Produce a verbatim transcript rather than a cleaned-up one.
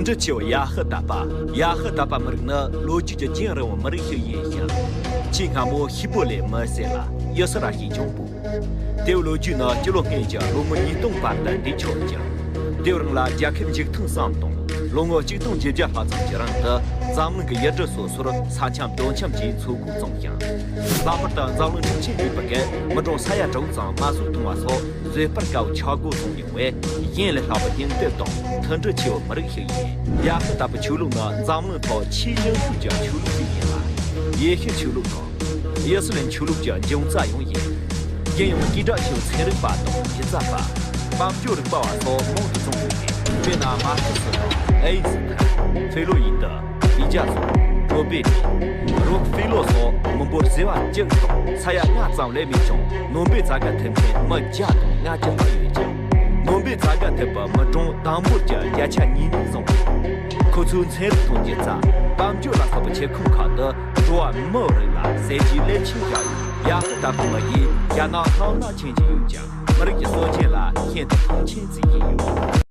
འབྲེལ་ཆེ་བ་ཡ་ཧུ་དཱ་པ། ཡ་ཧུ་དཱ་པ་མི་རིགས་ནི་ལོ་རྒྱུས་ཀྱི་རྒྱང་རིང་བའི་མི་རིགས་ཤིག་ཡིན་ཞིང་། ཆེས་སྔ་མོ་ཧི་བོ་ལས་མི་སེ་ལ་ཡི་སི་ར་ཧི་ལྗང་བུ། དེའི་ལོ་རྒྱུས་ནི་སྤྱི་ལོ་སྔོན་གྱི་ལོ་ངོ་ཉིས་སྟོང་བར་དུ་འདས་ཆོག་ཅིང་། དེའི་རིང་ལ་རྒྱལ་ཁབ་འཇིག་ཐང་གསུམ་དང་ལོ་ངོ་གཅིག་སྟོང་བརྒྱད་བརྒྱ་ལྷག་ཙམ་གྱི་རིང་དུ་འཛམ་གླིང་གི་ཡུལ་གྲུ་སོ་སོར་ས་ཁྱབ་རྡོ་ཁྱབ་ཀྱིས་འཚོ་གོ་བཙུགས་ཤིང་། ལྷག་པར་དུ་འཛམ་གླིང་ཁྲིམས་ཆེན་གཉིས་པོ་གིས་མི་གྲངས་ས་ཡ་དྲུག་ཙམ་མ་སུ་ཐོང་བ་སོགས་བཟོད་པར་དཀའ་བའི་ཆག་སྒོ་བཟུང་མྱོང་བས། གཞན་ལས་ལྷག་པའི་སྙིང་སྟོབས་དང་མཐུན་སྒྲིལ་ཆེ་བའི་མི་རིགས་ཤིག་ཡིན། ཡ་ཧུ་དཱ་པ་ཆོས་ལུགས་ནི་འཛམ་གླིང་ཐོག་ཆེས་ཉུང་ཤོས་ཀྱི་ཆོས་ལུགས་ཤིག་ཡིན་ལ། ཡེ་ཤུ་ཆོས་ལུགས་དང་། དབྱི་སི་ལན་ཆོས་ལུགས་ཀྱི་འབྱུང་རྩ་ཡང་ཡིན། རྒྱལ་ཡོངས་སྐད་གྲགས་ཆེ་བའི་ཚན་རིག་པ་དང་སྒྱུ་རྩལ་པ། དཔལ་འབྱོར་རིག་པ་བ་སོགས་མང་དུ་བྱུང་ཡོད་པས། དཔེར་ན་མར་ཁེ་སི་དང་ཨེ་ཡིན་སི་ཐན། ཧྥེ་ལོ་ཡི་ཏི། པི་ཇ་སོ། ཏྲོ་པེ་ཏི། རོག་ཧྥེ་ལོ་སོགས་མི་འབོར་བྱེ་བ་བཅུ་དང་ས་ཡ་ལྔ་ཙམ་ལས་མེད་ཀྱང་ནོ་སྦེལ་དགའ་ཐེབས་མཁན་མི་བརྒྱ་དང་ལྔ་བཅུ་ལྷག་ཡོད་ཅིང་། ནོ་སྦེལ་དགའ་ཐེབས་པའི་མི་གྲངས་དང་པོར་གྱི་བརྒྱ་ཆ་ཉེར་གཉིས་བཟུང་ཡོད། ཁོ་ཚོའི་ཚན་རིག་དང་སྒྱུ་རྩལ། དཔལ་འབྱོར་ལ་སོགས་པའི་ཁྱབ་ཁོངས་ཁག་ཏུ་འགྲོ་བ་མིའི་རིགས་ལ་ཟས་བཅུད་ལེན་ཆེན་བཞག་ཡོད། ཡ་ཧུ་དཱ་པ་མི་ཡིས་རྒྱ་ནག་ལྷག་ན་མཁྱེན་གྱི་ཡོད་ཀྱང་། མི་རིགས་ཀྱི་སྲོལ་རྒྱུན་ལ་ཤིན་ཏུ་མཐོང་ཆེན་བརྩི་གི་ཡོད།